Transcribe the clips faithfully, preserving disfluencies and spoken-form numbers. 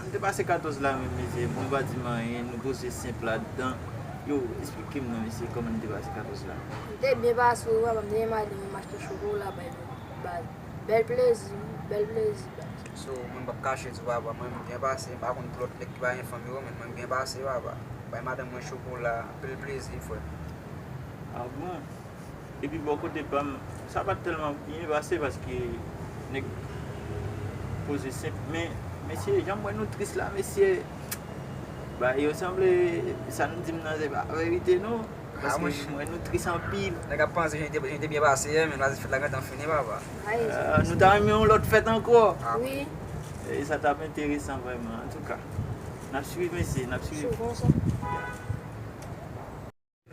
Te pase katòz la menm, mesye, bon, pa di m anyen, nou poze senp ladan. Yo, esplike m non, mesye, kòman n te pase katòz la? M te byen pase wi, papa, m te gen madanm mwen, m achte chokola bay nou. Baz, bèl plezi wi, bèl plezi, baz. So, mwen p ap kache di w, papa, mwen m byen pase, m pa konn pou lòt nèg ki pa gen fanm yo, men mwen m byen pase, papa. Bay madanm mwen chokola, anpil plezi, frè. Ah bon? Epi bò kote pa m, sa pa t tèlman byen pase paske nèg poze senp. Men, mesye, jan m wè nou tris la, mesye, bagay yo sanble, sa nou di m nan, se pa verite, non. Paske mwen, nou tris anpil. Nèg ap panse jan te, jan te byen pase yè, men la fèt la gentan fini, papa. Ah, nou ta renmen yon lòt fèt ankò. Wi. E sa t ap enteresan vrèman, antouka. N ap swiv, mesye, n ap swiv. Sou konsa.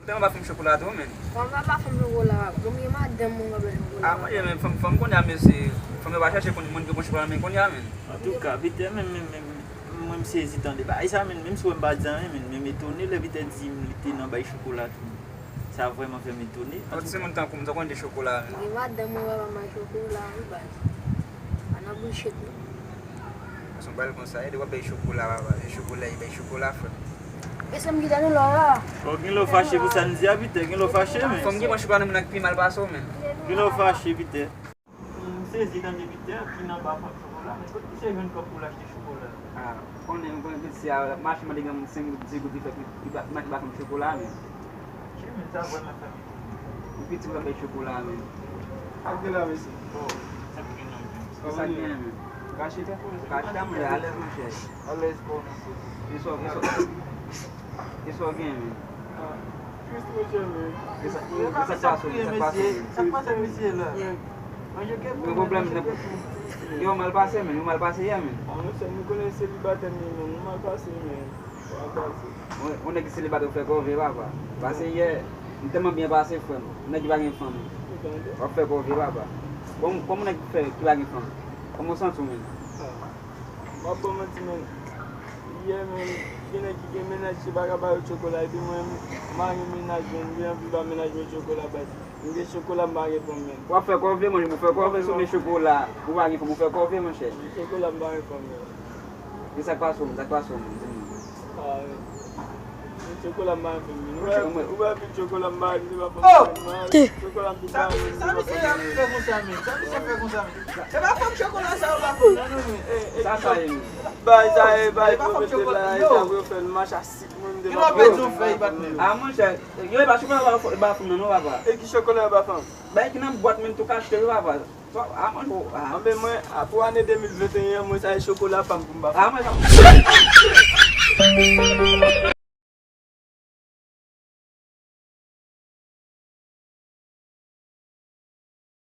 Tèlman pa fanm chokola tou, men. Fanm pa, pa fanm chokola. Bon, men madanm mwen pa bèl chokola. Ah, mwen, men fanm, fanm kounye a, mesye. Fanm yo pa chache konn moun ki bon chokola, men kounye a, men. Antouka, Peter, men, men, men, mwen, m sezi tande bagay sa, men, menm si w wè m pa di anyen, men, men m etone lè Peter di m li te nan bay chokola tou. Sa vrèman fè m etone. Yon timoun tankou m, sa w konn de chokola, men. Gen madanm mwen pa bay chokola, wi, baz. Pa nan bullshit, non. Paske yon bagay konsa, e de w ap bay chokola, papa. E chokola, e bay chokola, frè. E se m ki te nou la, la. Bon, gen lè w fache pou sa n di a, Peter. Gen lè w fache, men. Fanm ki pran chokola nan men ak pi mal pase w, men. Gen lè w fache, Peter. M sezi tande Peter ki nan ba fanm chokola, men kot misye jwenn kòb pou l achte chokola? Ah, konnen, konnen piti a, l ap mache mande granmoun senk goud, di goud, li fè ki, ki ba, ki mache ba fanm chokola, men. Che, men sa vrèman fè m etone. Ou piti, ou fè bay chokola, men. Sa k gen la, mesye? Oh, sa k gen la, men. Sa k gen, men. Ou ka chita? Ou ka chita, mwen alèz, monchè. Alèz, kòman se? Kisa w, kisa w, kisa w gen, men? Ah, tris, monchè, men. Kisa, kisa k pase w, kisa k pase w, men? Sa k pase misye la? Manje kèk. Gen pwoblèm, manje kèk. Yo mal pase, men. Yo mal pase yè, men. Ah, monchè, nou konnen selibatè m ye, men. Nou mal pase, men. Mal pase. Yon, yon nèg ki selibatè, ou fè kòve, papa. Pase yè, m tèlman byen pase, frè m. Yon nèg ki pa gen fanm. Ou tande? W ap fè kòve, papa. Kòm, kòm yon nèg ki fè, ki pa gen fanm. Kòman w santi w, men? Ah. M ap ba w manti, men. Yè, men, gen nèg ki gen mennaj ki pa ka ba yo chokola, epi mwen, m pa gen mennaj mwen, m gen anvi ba mennaj mwen chokola, baz. M gen chokola, m pa gen fanm, men. W ap fè kòve, monchè, ou fè kòve sou men chokola. Ou pa gen fanm, ou fè kòve, monchè. Chokola, m pa gen fanm, men. E sa k pase w, sa k pase w, di m. Ah, men. Chokola, m pa gen fanm, men. Ou wè, ou wè, anpil chokola, m pa gen fanm, men. Chokola, m tou pa gen fanm, men. Sa misye ap fè konsa, men? Sa misye ap fè konsa, men? E pa fanm chokola sa yo pa fanm nan, non, men. Sa, sa ye, men. Bay sa, e bay pou mete la, e sa pou yo fè l mache a sik, mwen, m te pa fanm. Ki lè w pèdi yon fèy, patnè? Ah, monchè, yo, e pa chokola yo ba fanm nan, non, papa. E ki chokola yo ba fanm? Bay ki nan bwat, men, tou ka achte yo, papa. Ah, mwen, ah. Anben, mwen, ah, pou ane de mil venteyen an, mwen, sa e chokola pa m pou m ba fanm. Ah, mwen, sa.